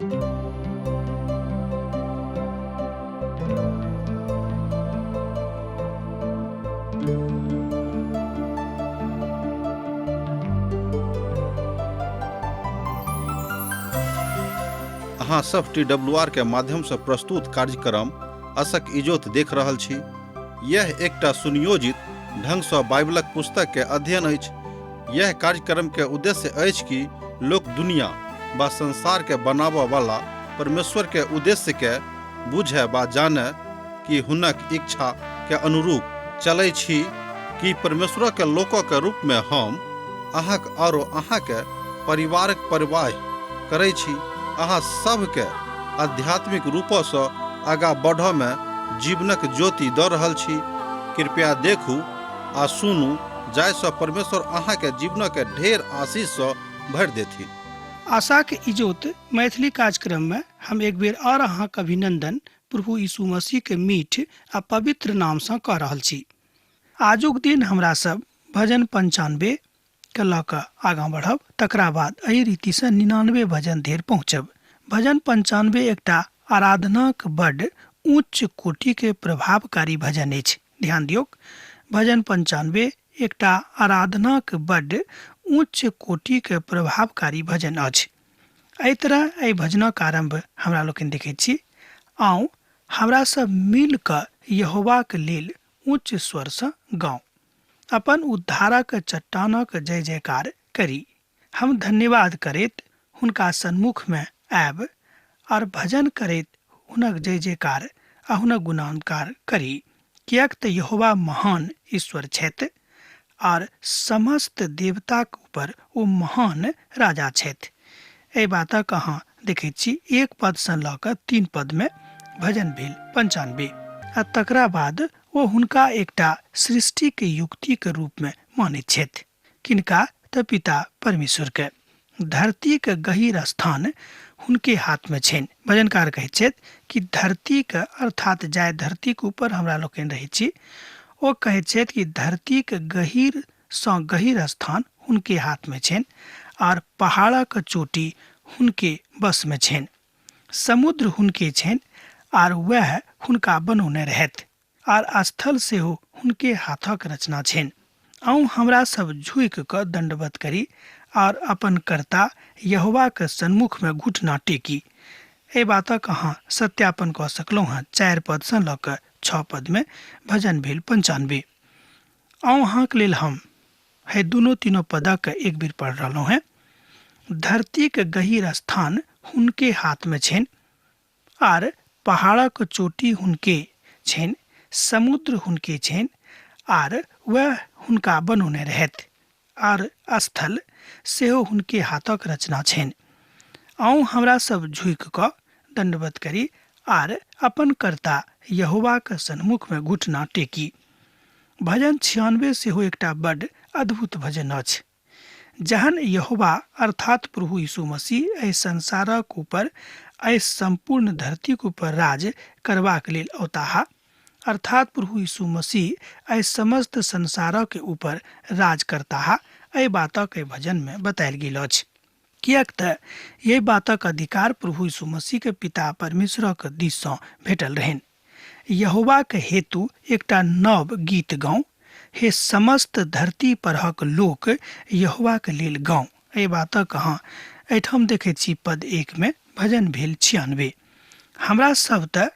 अहाँ सब T W R के माध्यम से प्रस्तुत कार्यक्रम असक इजोत देख रहल छी। यह एकटा सुनियोजित ढंग सँ बाइबलक पुस्तक के अध्ययन अछि। यह कार्यक्रम के उद्देश्य अछि कि लोक दुनिया बा संसार के बनाबऽ वाला परमेश्वर के उद्देश्य के बुझे बा जाने कि हुनक इच्छा के अनुरूप चलै छी कि परमेश्वर के लोक के रूप में हम अहाँक आरो अहाँ के परिवारक परवाह करै छी। अहाँ सबके आध्यात्मिक रूपसँ आगाँ बढ़ऽ में जीवनक ज्योति दऽ रहल छी। कृपया देखू आ सुनू जाहिसँ परमेश्वर अहाँके जीवनक ढेर आशीषसँ भरि देथिन। आशाक इजोत मैथिली कार्यक्रम में हम एक बेर और अहाँक अभिनंदन प्रभु यीशु मसीह के मीठ आ पवित्र नाम सँ कऽ रहल छी। आजुक दिन हमरा सब भजन 95 के लऽ कऽ आगाँ बढ़ब, तकरा बाद एहि रीतिसँ 99 भजन धरि पहुँचब। भजन 95 एकटा आराधनाक बड्ड उच्च कोटिके प्रभावकारी भजन अछि। ध्यान दियौक, भजन 95 एकटा आराधनाक बड्ड उच्च कोटिके प्रभावकारी भजन अछि। एहि तरह एहि भजनक आरम्भ हमरा लोकनि देखैत छी। आउ हमरा सब मिल कऽ यहोवाक लेल उच्च स्वरसँ गाउ। अपन उद्धारक चट्टानक जय जयकार करी। हम धन्यवाद करैत हुनका सन्मुख में आयब और भजन करैत हुनक जय जयकार आ हुनक गुणानुकार करी, किएक तऽ यहोवा महान ईश्वर छथि और समस्त देवताक ऊपर ओ महान राजा छथि। एहि बातक अहाँ देखैत छी 1 पद सँ लऽ कऽ 3 पद में भजन भेल 95 आ तकरा बाद ओ हुनका एकटा सृष्टिके युक्तिके रूपमे मानैत छथि। किनका? तऽ पिता परमेश्वरके। धरतीके गहीर स्थान हुनके हाथमे छनि। भजनकार कहैत छथि कि धरतीके, अर्थात जाहि धरतीके ऊपर हमरा लोकनि रहैत छी, ओ कहैत छथि कि धरतीके गहीर सँ गहीर स्थान हुनके हाथमे छनि आर पहाड़क चोटी हुनके बसमे छनि। समुद्र हुनके छनि आर वएह हुनका बनौने रहथि आर स्थल सेहो हुनके हाथक रचना छनि। अहूँ हमरा सब झुकि कऽ दण्डवत करी आर अपन कर्ता यहोवाक सन्मुखमे घुटना टेकी। एहि बातक अहाँ सत्यापन कऽ सकलहुँ हँ 4 पदसँ लऽ कऽ 6 पदमे भजन भेल 95। अहूँ अहाँक लेल हम है दुनू तीनों पदक एक बेर पढ़ रहलहुँ हैं। धरतीक गहीर स्थान हुनके हाथमे छनि आर पहाड़क चोटी हुनके छनि, समुद्र हुनके छनि आर वएह हुनका बनौने रहथि आर स्थल सेहो हुनके हाथक रचना छनि। अहूँ हमरा सब झुकि कऽ दण्डवत करी आर अपन कर्ता यहोवाक सन्मुखमे घुटना टेकी। भजन 96 सेहो एकटा बड्ड अद्भुत भजन अछि। जहन यहोवा अर्थात प्रभु यीशु मसीह एहि संसारक ऊपर, एहि सम्पूर्ण धरतीक ऊपर राज करबाक लेल औताह, अर्थात प्रभु यीशु मसीह एहि समस्त संसारक ऊपर राज करताह, एहि बातक एहि भजनमे बतायल गेल अछि। किएक तऽ एहि बातक अधिकार प्रभु यीशु मसीहके पिता परमेश्वरक दिससँ भेटल रहनि। यहोवाक हेतु एकटा नव गीत गाउ, हे समस्त धरती परहक लोक, यहोवाक लेल गाउ। एहि बातक अहाँ एहिठाम देखैत छी पद 1 मे भजन भेल 96। हमरा सब तऽ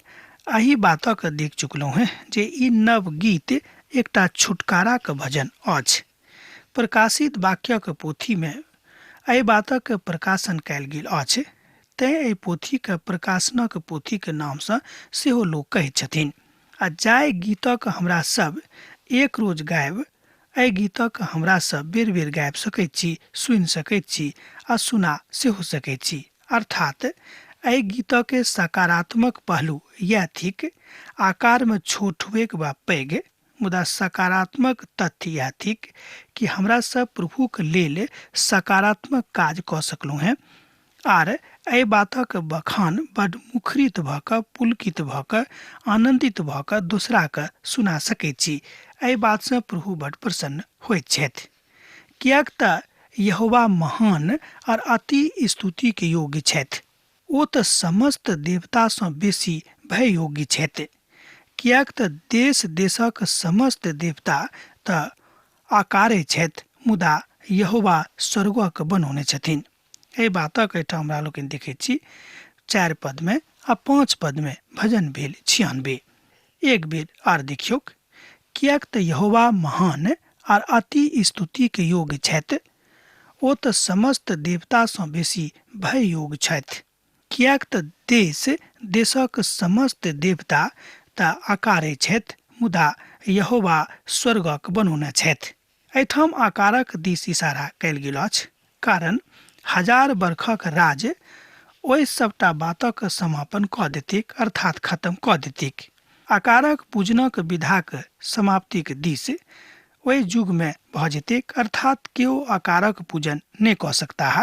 एहि बातक देख चुकलहुँ हेँ जे ई नव गीत एकटा छुटकाराक भजन अछि। प्रकाशित वाक्यक पोथीमे एहि बातक प्रकाशन कयल गेल अछि, तेँ एहि पोथीकेँ प्रकाशनक पोथीक नामसँ सेहो लोक कहैत छथिन। आ जाहि गीतक हमरा सब एक रोज गायब, एहि गीतक हमरा सब बेर-बेर गाबि सकैत छी, सुनि सकैत छी आ सुना सेहो सकैत छी। अर्थात एहि गीतक सकारात्मक पहलू यैह थिक, आकारमे छोट हुएक वा पैघ, मुदा सकारात्मक तथ्य यैह थिक कि हमरा सब प्रभुक लेल सकारात्मक काज कऽ सकलहुँ हेँ आर एहि बातक बखान बड्ड मुखरित भऽ कऽ, पुलकित भऽ कऽ, आनन्दित भऽ कऽ दोसराके सुना सकैत छी। एहि बातसँ प्रभु बड्ड प्रसन्न होइत छथि। किएक तऽ यहोवा महान आर अति स्तुतिके योग्य छथि। ओ तऽ समस्त देवतासँ बेसी भय योग्य छथि, किएक तऽ देश देशक समस्त देवता तऽ आकारे छथि, मुदा यहोवा स्वर्गक बनौने छथिन। एहि बातक एहिठाम हमरा लोकनि देखैत छी 4 पदमे आ 5 पदमे। भजन भेल 96। एक बेर आर देखियौक, किएक तऽ यहोवा महान आर अति स्तुतिके योग्य छथि, ओ तऽ समस्त देवतासँ बेसी भय योग्य छथि, किएक तऽ देश देशक समस्त देवता तऽ आकारे छथि, मुदा यहोवा स्वर्गक बनौने छथि। एहिठाम आकारक दिस इशारा कयल गेल अछि, कारण 1000 बरखक राज ओहि सबटा बातक समापन कऽ देतिक, अर्थात खत्म कऽ देतिक। आकारक पूजनक विधाक समाप्तिक दिस ओहि युगमे भऽ जेतैक, अर्थात केओ आकारक पूजन नहि कऽ सकताह।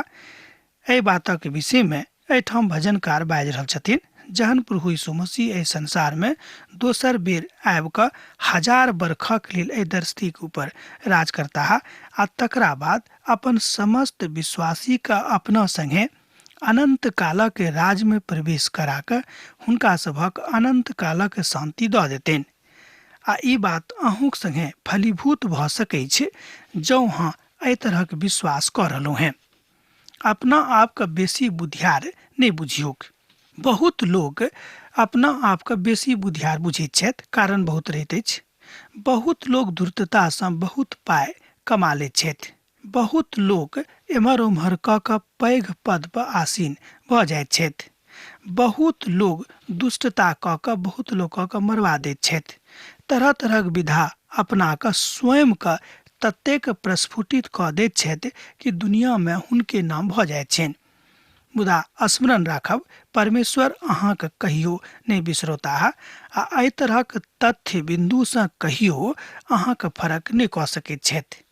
एहि बातक विषयमे एहिठाम भजनकार बाजि रहल छथिन, जहन प्रभु यीशु मसीह एहि संसारमे दोसर बेर आबि कऽ 1000 बरखक लेल एहि धरतीक ऊपर राज करताह आ तकरा बाद अपन समस्त विश्वासीके अपना संगे अनंत कालक राजमे प्रवेश करा कऽ हुनका सभक अनंत कालक शान्ति दऽ देतनि। आ ई बात अहूँक संगे फलीभूत भऽ सकैत छै जँ अहाँ एहि तरहक विश्वास कऽ रहलहुँ हेँ। अपना आपके बेसी बुधियार नहि बुझियौक। बहुत लोक अपना आपके बेसी बुधियार बुझैत छथि, कारण बहुत रहैत अछि। बहुत लोक धूर्ततासँ बहुत पाइ कमा लैत छथि। बहुत लोक एम्हर ओम्हर कऽ कऽ पैघ पद पर आसीन भऽ जाइत छथि। बहुत लोक दुष्टता कऽ कऽ बहुत लोकके मरवा दैत छथि। तरह तरहक विधा अपना कऽ स्वयं के ततेक प्रस्फुटित कऽ दैत छथि कि दुनियामे हुनके नाम भऽ जाइत छनि। मुदा स्मरण राखब, परमेश्वर अहाँके कहियो नहि बिसरौताह आ एहि तरहक तथ्य बिन्दुसँ कहियो अहाँके फरक नहि कऽ सकैत छथि।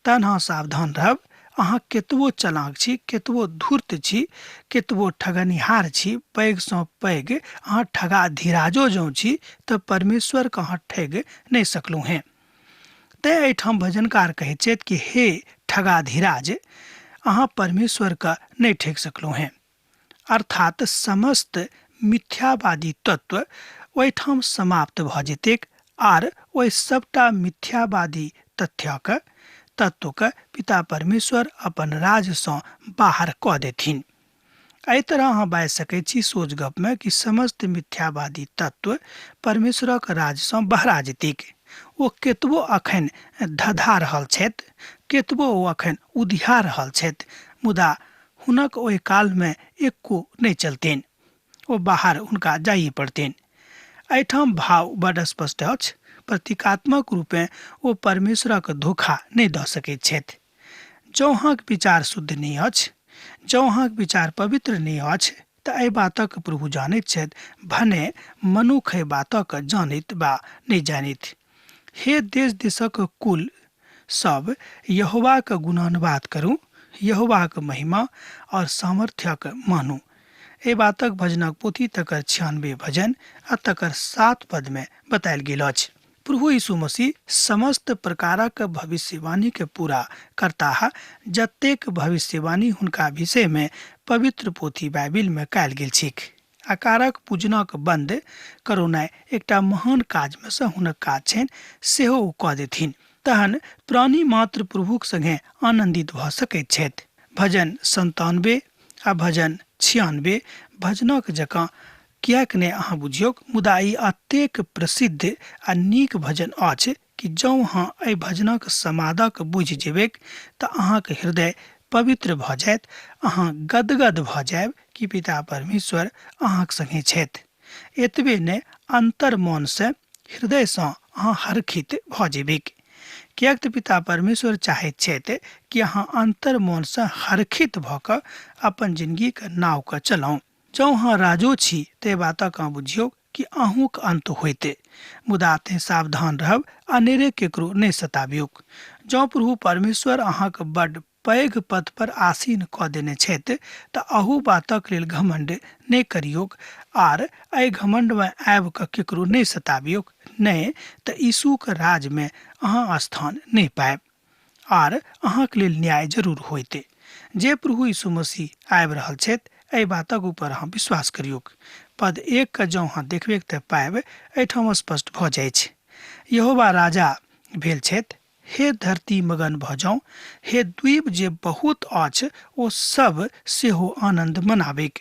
तहन अहाँ सावधान रहब। अहाँ केतबो चलाक छी, केतबो धूर्त छी, केतबो ठगनिहार छी, पैघसँ पैघ अहाँ ठगा धीराजो जँ छी तऽ परमेश्वरके अहाँ ठगि नहि सकलहुँ हेँ। तेँ एहिठाम भजनकार कहैत छथि कि हे ठगाधीराज, अहाँ परमेश्वरके नहि ठगि सकलहुँ हेँ। अर्थात समस्त मिथ्यावादी तत्व ओहिठाम समाप्त भऽ जेतैक आर ओहि सबटा मिथ्यावादी तथ्यक तत्वके पिता परमेश्वर अपन राजसँ बाहर कऽ देथिन। एहि तरह अहाँ बाजि सकैत छी सोझ गपमे कि समस्त मिथ्यावादी तत्व परमेश्वरक राजसँ बहरा जेतैक। ओ केतबो अखन धधा रहल छथि, केतबो ओ अखन उधिया रहल छथि, मुदा हुनक ओहि कालमे एको नहि चलतनि, ओ बाहर हुनका जाइए पड़तनि। एहिठाम भाव बड स्पष्ट अछि। प्रतीकात्मक रूपेँ ओ परमेश्वरक धोखा नहि दऽ सकैत छथि। जँ अहाँक विचार शुद्ध नहि अछि, जँ अहाँक विचार पवित्र नहि अछि, तऽ एहि बातक प्रभु जानैत छथि, भने मनुख एहि बातक जानैत बा नहि जानैत। हे देश देशक कुल सब, यहोवाक गुणानुवाद करू, यहोवाक महिमा और सामर्थ्यक मानू। एहि बातक भजनक पोथी तकर 96 भजन आ तकर 7 पदमे बतायल गेल अछि। प्रभु यीशु मसीह समस्त प्रकारक भविष्यवाणी के पूरा करताह, जतेक भविष्यवाणी हुनका विषय में पवित्र पोथी बाइबिल में कयल गेल छैक। आकारक पूजनक बंद करौनाइ एकटा महान काज में से हुनक काज छनि, सेहो ओ कऽ देथिन। तहन प्राणी मात्र प्रभुक संगे आनंदित भऽ सकैत छथि। भजन 97 आ भजन 96 भजनक जकाँ किएक नहि अहाँ बुझियौक, मुदा ई अतेक प्रसिद्ध आ नीक भजन अछि कि जँ अहाँ एहि भजनक समादक बुझि जेबैक तऽ अहाँक हृदय पवित्र भऽ जायत, अहाँ गदगद भऽ जायब कि पिता परमेश्वर अहाँक संगे छथि। एतबे नहि, अंतर मनसँ हृदयसँ अहाँ हर्षित भऽ जेबैक, किएक तऽ पिता परमेश्वर चाहैत छथि कि अहाँ अंतर मनसँ हर्षित भऽ कऽ अपन जिनगीके नावके चलाउ। जँ अहाँ राजो छी ते बातक अहाँ बुझियौ कि अहूँक अंत होइते, मुदा तें सावधान रहब, अनेरे केकरो नहि सताबियौक। जँ प्रभु परमेश्वर अहाँक बड पैघ पद पर आसीन कऽ देने छथि तऽ अहू बातक लेल घमंड नहि करियौक आर एहि घमंडमे आबि कऽ केकरो नहि सताबियौक, नहि तऽ यीशुक राजमे अहाँ स्थान नहि पायब आर अहाँक लेल न्याय जरूर होइते। जे प्रभु यीशु मसीह आबि रहल छथि एहि बातक ऊपर अहाँ विश्वास करियौक। पद 1 के जँ अहाँ देखबेक तऽ पायब एहिठाम स्पष्ट भऽ जाइ छै। यहोवा राजा भेल छथि, हे धरती मगन भऽ जाउ, हे द्वीप जे बहुत अछि ओ सब सेहो आनन्द मनाबेक।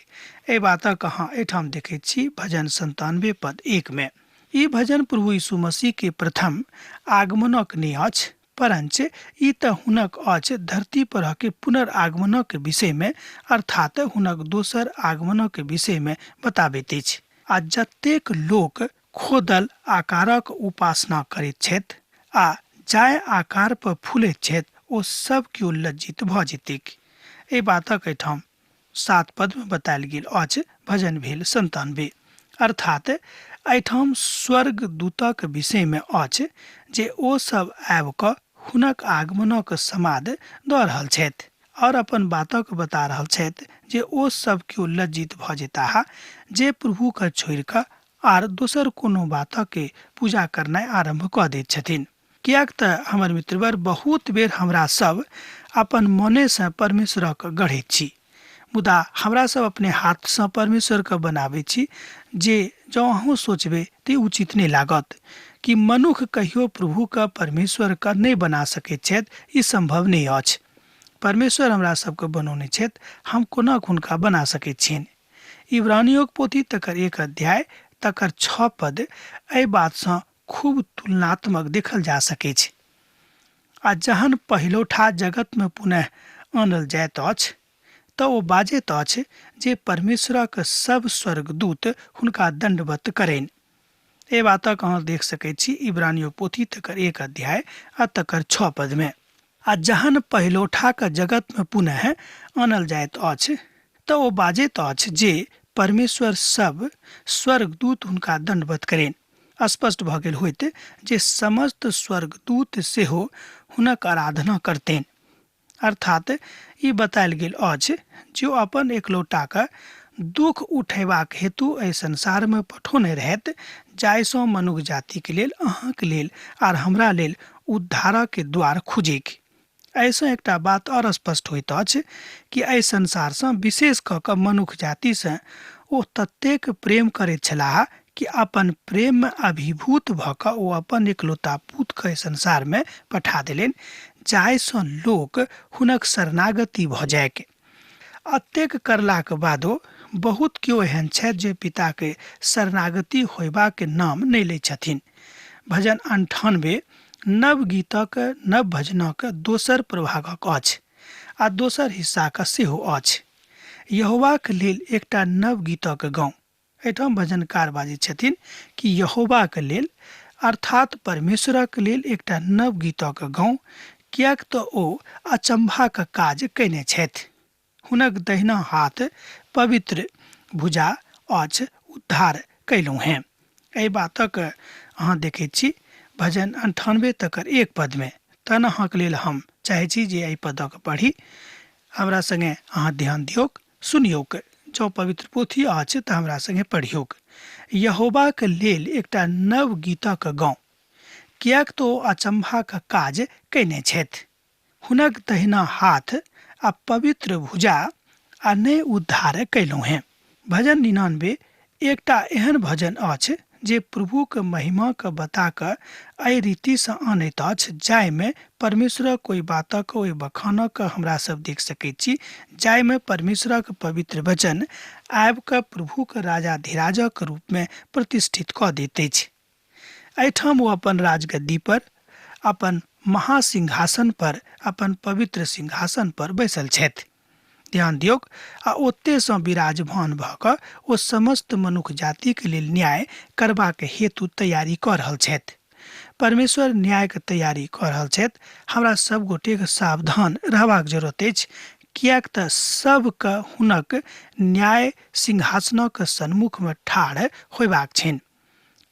एहि बातक अहाँ एहिठाम देखैत छी भजन 97 पद 1 मे। ई भजन प्रभु यीशु मसीह के प्रथम आगमनक नहि अछि, परंच ई तऽ हुनक अछि धरती पर के पुनर्आगमनक विषय मे, अर्थात हुनक दोसर आगमनक विषय मे बताबैत अछि। आ जतेक लोक खोदल आकारक उपासना करैत छथि आ जाय आकार पर फूलैत छथि ओ सब केओ लज्जित भऽ जेतैक। एहि बातक एहिठाम 7 पद में बतायल गेल अछि। भजन भेल 97। अर्थात एहिठाम स्वर्ग दूतक विषय में अछि जे ओ सब आबि कऽ हुनक आगमनक समाद दऽ रहल छथि और अपन बातक बता रहल छथि जे ओ सब केओ लज्जित भऽ जेताह जे प्रभु के छोड़ि कऽ आर दोसर कोनो बातक के पूजा करनाइ आरम्भ कऽ दैत छथिन। किएक तऽ हमर मित्रवर, बहुत बेर हमरा सब अपन मनेसँ परमेश्वरक गढ़ैत छी, मुदा हमरा सब अपने हाथसँ परमेश्वरके बनाबै छी जे जँ अहूँ सोचबै तऽ उचित नहि लागत कि मनुख कहियो प्रभुके परमेश्वरके नहि बना सकैत छथि, ई सम्भव नहि अछि। परमेश्वर हमरा सबके बनौने छथि, हम कोना हुनका बना सकैत छियनि। इब्रानियोक पोथी तकर 1 अध्याय तकर 6 पद एहि बातसँ खूब तुलनात्मक देखल जा सकैछ। आ जहन पहिलौठा जगतमे पुनः आनल जाइत अछि तऽ ओ बाजैत अछि जे परमेश्वरक सब स्वर्गदूत हुनका दण्डवत करनि। एहि बातक अहाँ देख सकैत छी इब्रानियो पोथी तकर 1 अध्याय आ तकर 6 पदमे। आ जहन पहिलौठाक जगतमे पुनः आनल जाइत अछि तऽ ओ बाजैत अछि जे परमेश्वर सब स्वर्गदूत हुनका दण्डवत करनि। स्पष्ट भऽ गेल होइत जे समस्त स्वर्गदूत सेहो हुनक आराधना करतनि। अर्थात ई बतायल गेल अछि जे ओ अपन एकलौटाके दुख उठेबाक हेतु एहि संसारमे पठौने रहैत, जाहिसँ मनुख जातिके लेल, अहाँके लेल आर हमरा लेल उद्धारके द्वार खुजैक। एहिसँ एकटा बात आओर स्पष्ट होइत अछि कि एहि संसारसँ विशेष कऽ कऽ मनुख जातिसँ ओ ततेक प्रेम करैत छलाह कि अपन प्रेममे अभिभूत भऽ कऽ ओ अपन एकलौता पुतके एहि संसारमे पठा देलनि, जाहिसँ लोक हुनक शरणागति भऽ जाइक। अतेक करलाक बादो बहुत केओ एहन छथि जे पिताके शरणागति होयबाक नाम नहि लै छथिन। भजन 98 नव गीतक नव भजनक दोसर प्रभागक अछि आ दोसर हिस्साक सेहो अछि। यहोवाक लेल एकटा नव गीतक गाउँ। एहिठाम भजनकार बाजै छथिन कि यहोवाक लेल अर्थात परमेश्वरक लेल एकटा नव गीतक गाउँ, किएक तऽ ओ अचम्भाक काज कयने छथि। हुनक दहिना हाथ पवित्र भुजा अछि, उद्धार कयलहुँ हेँ। एहि बातक अहाँ देखैत छी भजन 98 तकर 1 पदमे। तहन अहाँके लेल हम चाहै छी जे एहि पदक पढ़ी, हमरा सङ्गे अहाँ ध्यान दियौक, सुनियौक। जँ पवित्र पोथी अछि तऽ हमरा सङ्गे पढ़ियौक। यहोवाक लेल एकटा नव गीतक गाउँ, किएक तऽ ओ अचम्भाक काज कयने छथि। हुनक दहिना हाथ आ पवित्र भुजा आ नहि उद्धार कयलहुँ हेँ। भजन 99 एकटा एहन भजन अछि जे प्रभुक महिमाके बता कऽ एहि रीतिसँ आनैत अछि जाहिमे परमेश्वरक ओहि बातक ओहि बखानक हमरा सब देख सकैत छी, जाहिमे परमेश्वरक पवित्र वचन आबि कऽ प्रभुक राजाधिराजक रूपमे प्रतिष्ठित कऽ दैत अछि। एहिठाम ओ अपन राजगद्दी पर, अपन महासिंहासन पर, अपन पवित्र सिंहासन पर बैसल छथि। ध्यान दियौक, आ ओतेसँ विराजमान भऽ कऽ ओ समस्त मनुख जातिके लेल न्याय करबाक हेतु तैयारी कऽ रहल छथि। परमेश्वर न्यायके तैयारी कऽ रहल छथि। हमरा सब गोटेके सावधान रहबाक जरूरत अछि, किएक तऽ सबके हुनक न्याय सिंहासनक सन्मुखमे ठाढ़ होयबाक छनि।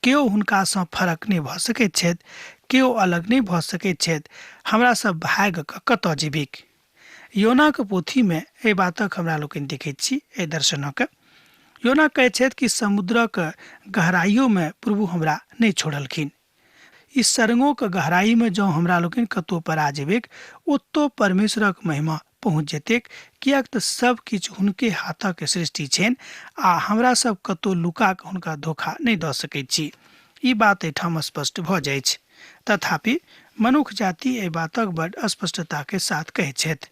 केओ हुनकासँ फरक नहि भऽ सकैत छथि, केओ अलग नहि भऽ सकैत छथि। हमरा सब भागि कऽ कतऽ जेबीक? योनाक पोथीमे एहि बातक हमरा लोकनि देखैत छी, एहि दर्शनक। योना कहै छथि कि समुद्रक गहराइयोमे प्रभु हमरा नहि छोड़लखिन। ई सरंगोक गहराइमे जँ हमरा लोकनि कतहु परा जेबैक, ओतौ परमेश्वरक महिमा पहुँच जेतैक, किएक तऽ सब किछु हुनके हाथक सृष्टि छनि आ हमरा सब कतहु लुका कऽ हुनका धोखा नहि दऽ सकैत छी। ई बात एहिठाम स्पष्ट भऽ जाइछ। तथापि मनुख जाति एहि बातक बड स्पष्टता के साथ कहैत छथि,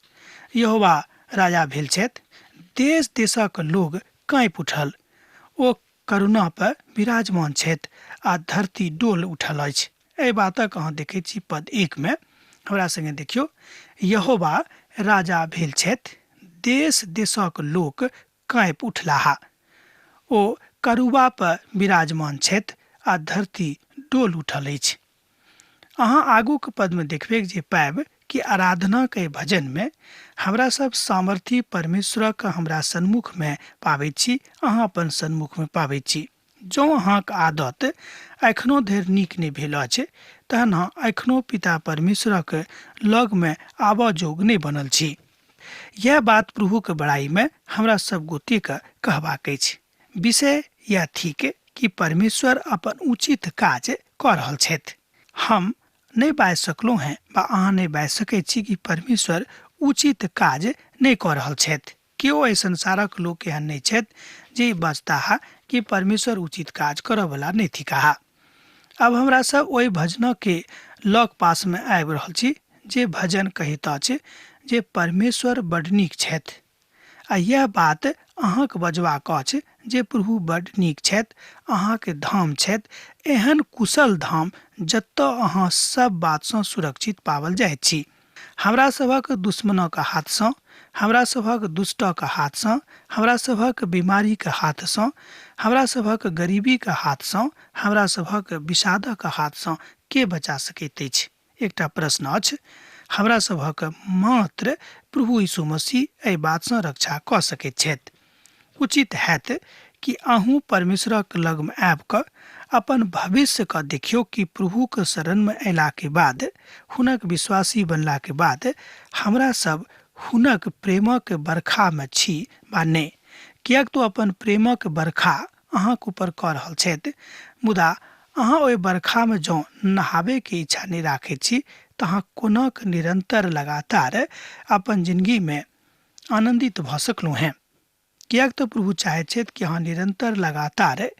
यहोवा राजा भेल छथि, देश देशक लोग काँपि उठल, ओ करुणा पर विराजमान छथि आ धरती डोल उठल अछि। एहि बातक अहाँ देखैत छी पद 1 में। हमरा संगे देखियौ, यहोवा राजा भेल छथि, देश देशक लोक काँपि उठलाहा, ओ करुबा पर विराजमान छथि आ धरती डोल उठल अछि। अहाँ आगूके पदमे देखबै जे पायब कि आराधनाके भजनमे हमरा सब सामर्थी परमेश्वरक हमरा सन्मुखमे पाबै छी, अहाँ अपन सन्मुखमे पाबै छी। जँ अहाँके आदत एखनो धरि नीक नहि भेल अछि तहन अहाँ एखनो पिता परमेश्वरक लगमे आबऽ जोग नहि बनल छी। यह बात प्रभुके बड़ाईमे हमरा सब गोटेके कहबाक अछि। विषय यह थिक कि परमेश्वर अपन उचित काज कऽ रहल छथि। हम नहि बाजि सकलहुँ हेँ वा अहाँ नहि बाजि सकैत छी कि परमेश्वर उचित काज नहि कऽ रहल छथि। केओ एहि संसारक लोक एहन नहि छथि जे बजताह कि परमेश्वर उचित काज करऽवला नहि थिकाह। आब हमरा सब ओहि भजनके लग पासमे आबि रहल छी जे भजन कहैत अछि जे परमेश्वर बड नीक छथि। आ यह बात अहाँके बजबाक अछि जे प्रभु बड नीक छथि, अहाँके धाम छथि, एहन कुशल धाम जतऽ अहाँ सब बातसँ सुरक्षित पाओल जाइत छी। हमरा सभक दुश्मनक हाथसँ, हमरा सभक दुष्टक हाथसँ, हमरा सभक बीमारीके हाथसँ, हमरा सभक गरीबीके हाथसँ, हमरा सभक विषादक हाथसँ के बचा सकैत अछि? एकटा प्रश्न अछि। हमरा सभक मात्र प्रभु यीशु मसीह एहि बातसँ रक्षा कऽ सकैत छथि। उचित हैत कि अहूँ परमेश्वरक लगमे आबि कऽ अपन भविष्यके देखियौ कि प्रभुके शरणमे अयलाके बाद, हुनक विश्वासी बनलाके बाद हमरा सब हुनक प्रेमक बरखामे छी वा नहि। किएक तऽ अपन प्रेमक बरखा अहाँके ऊपर कऽ रहल छथि, मुदा अहाँ ओहि बरखामे जँ नहाबैके इच्छा नहि राखैत छी तऽ अहाँ कोना कऽ निरन्तर लगातार अपन जिंदगीमे आनन्दित भऽ सकलहुँ हेँ? किएक तऽ प्रभु चाहैत छथि कि अहाँ निरन्तर लगातार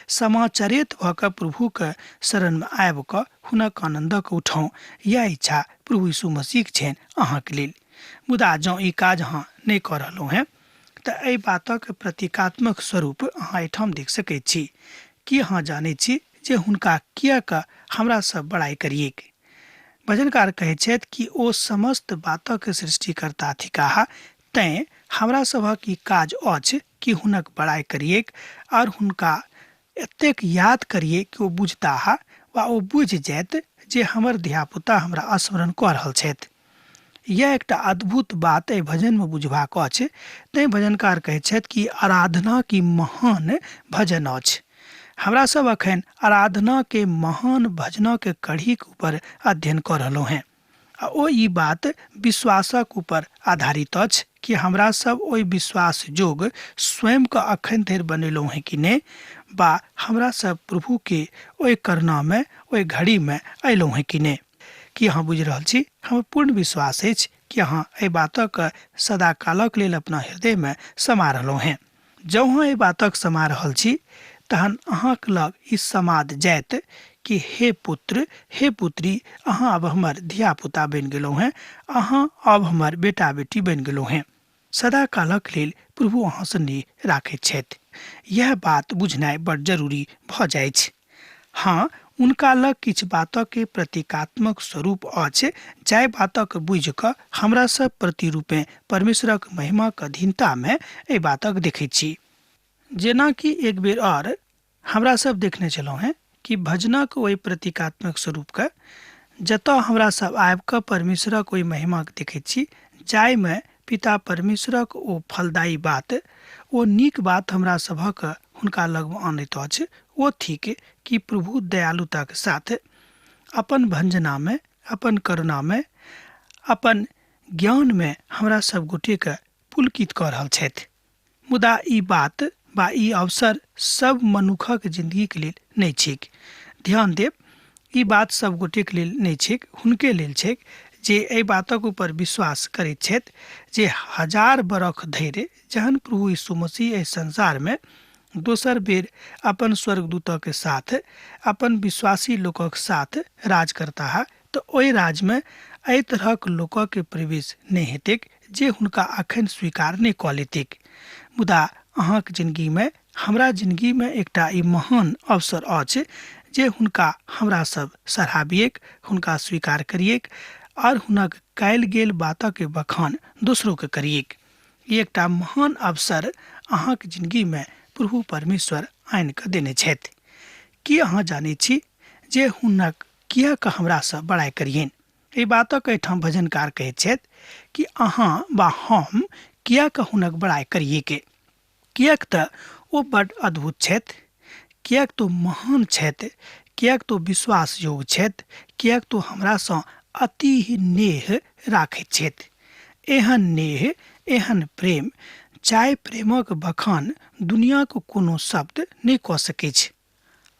समाचरित भऽ कऽ प्रभुके शरणमे आबि कऽ हुनक आनन्दक उठाउ। यएह इच्छा प्रभु यीशु मसीहके छनि अहाँके लेल। मुदा जँ ई काज अहाँ नहि कऽ रहलहुँ हेँ तऽ एहि बातक प्रतीकात्मक स्वरूप अहाँ एहिठाम देख सकैत छी। की अहाँ जानैत छी जे हुनका किएक हमरा सब बड़ाइ करिऐक? भजनकार कहैत छथि कि ओ समस्त बातक सृष्टिकर्ता थिकाह, तैँ हमरा सभक ई काज अछि कि हुनक बड़ाइ करिऐक आओर हुनका एतेक याद करिऐ कि ओ बुझताह वा ओ बुझि जायत जे हमर धियापुता हमरा स्मरण कऽ रहल छथि। यह एकटा अद्भुत बात एहि भजनमे बुझबाक अछि। तैँ भजनकार कहैत छथि कि आराधना की महान भजन अछि। हमरा सब अखन आराधना के महान भजनक कढ़ीक ऊपर अध्ययन कऽ रहलहुँ हेँ आ ओ ई बात विश्वासक ऊपर आधारित अछि कि हमरा सब ओहि विश्वास जोग स्वयंके अखन धरि बनेलहुँ हेँ कि नहि, वा हमरा सब प्रभुके ओहि करुणामे ओहि घड़ीमे अयलहुँ हेँ कि नहि। की अहाँ बुझि रहल छी? हमर पूर्ण विश्वास अछि कि अहाँ एहि बातक सदाकालक लेल अपना हृदयमे समा रहलहुँ हेँ। जँ अहाँ एहि बातक समा रहल छी तहन अहाँक लग ई समाद जायत कि हे पुत्र, हे पुत्री, अहाँ अब हमर धियापुता बनि गेलहुँ हेँ, अहाँ अब हमर बेटा बेटी बनि गेलहुँ हेँ। सदाकालक लेल प्रभु अहाँसँ नेह राखैत छथि। यएह बात बुझनाइ बड जरूरी भऽ जाइछ। हँ, हुनका लग किछु बातके प्रतीकात्मक स्वरूप अछि जाहि बातक बुझि कऽ हमरा सब प्रतिरूपेँ परमेश्वरक महिमाक अधीनतामे एहि बातक देखैत छी। जेनाकि एक बेर आओर हमरा सब देखने छलहुँ हेँ कि भजनक ओहि प्रतीकात्मक स्वरूपके जतऽ हमरा सब आबि कऽ परमेश्वरक ओहि महिमाके देखैत छी जाहिमे पिता परमेश्वरक ओ फलदायी बात, ओ नीक बात हमरा सभक हुनका लगमे आनैत अछि, ओ थिक कि प्रभु दयालुताक साथ अपन भंजनामे, अपन करुणामे, अपन ज्ञानमे हमरा सब गोटेके पुलकित कऽ रहल छथि। मुदा ई बात वा ई अवसर सब मनुखक जिंदगीके लेल नहि छैक। ध्यान देब, ई बात सब गोटेके लेल नहि छैक, हुनके लेल छैक जे एहि बातक ऊपर विश्वास करैत छथि जे 1000 बरख धरि जहन प्रभु यीशु मसीह एहि संसारमे दोसर बेर अपन स्वर्गदूतक साथ अपन विश्वासी लोकक साथ राज करताह, तऽ ओहि राजमे एहि तरहक लोकके प्रवेश नहि हेतैक जे हुनका अखन स्वीकार नहि कऽ लेतैक। मुदा अहाँक जिनगीमे, हमरा जिनगीमे एकटा ई महान अवसर अछि जे हुनका हमरा सब सराहबियैक, हुनका स्वीकार करियैक आओर हुनक कयल गेल बातक बखान दोसरोके करियैक। ई एकटा महान अवसर अहाँक जिनगीमे प्रभु परमेश्वर आनि कऽ देने छथि। की अहाँ जानै छी जे हुनक किएक हमरासँ बड़ाइ करियनि? एहि बातक एहिठाम भजनकार कहैत छथि कि अहाँ वा हम किएक हुनक बड़ाइ करियैके? किएक तऽ ओ बड अद्भुत छथि, किएक तऽ ओ महान छथि, किएक तऽ ओ विश्वास योग्य छथि, किएक तऽ ओ हमरासँ अति नेह राखैत छथि। एहन नेह, एहन प्रेम, जाहि प्रेमक बखान दुनियाक कोनो शब्द नहि कऽ सकैछ।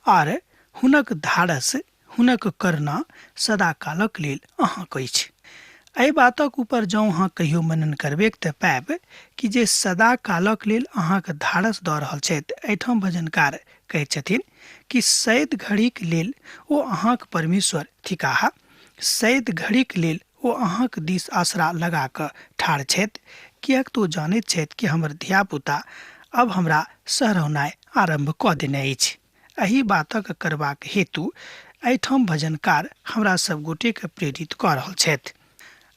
आर हुनक धारस, हुनक करुणा सदाकालक लेल अहाँक अछि। एहि बातक ऊपर जँ अहाँ कहियो मनन करबेक तऽ पायब कि जे सदाकालक लेल अहाँक धारस दऽ रहल छथि। एहिठाम भजनकार कहैत छथिन कि सैद घड़ीक लेल ओ अहाँक परमेश्वर थिकाह, सैद घड़ीक लेल ओ अहाँक दिस आसरा लगा कऽ ठाढ़ छथि, किएक तऽ ओ जानैत छथि कि हमर धियापुता अब हमरा सहरौनाइ आरम्भ कऽ देने अछि। एहि बातक करबाक हेतु एहिठाम भजनकार हमरा सब गोटेके प्रेरित कऽ रहल छथि।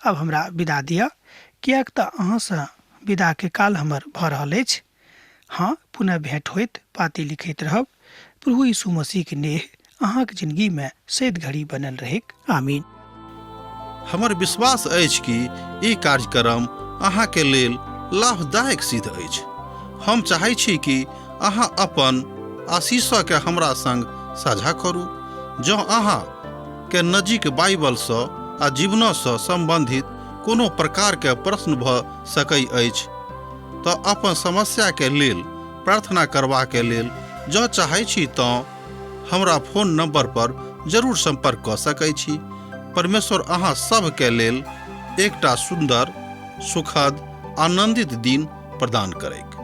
अब हमरा विदा दिअ, किएक तऽ अहाँसँ विदाके काल हमर भऽ रहल अछि। हँ, पुनः भेंट होइत, पाती लिखैत रहब। प्रभु यीशु मसीहके नेह अहाँक जिनगीमे सैद घड़ी बनल रहैक। आमीन। हमर विश्वास अछि कि ई कार्यक्रम अहाँके लेल लाभदायक सिद्ध अछि। हम चाहै छी कि अहाँ अपन आशीषके हमरा संग साझा करू। जँ अहाँ के नजीक बाइबलसँ आ जीवनसँ सम्बन्धित कोनो प्रकारके प्रश्न भऽ सकै अछि तऽ अपन समस्याके लेल प्रार्थना करबाके लेल जँ चाहै छी तँ हमरा फोन नंबर पर जरूर संपर्क कऽ सकै छी। परमेश्वर अहाँ सभके लेल एकटा सुन्दर, सुखद, आनंदित दिन प्रदान करैक।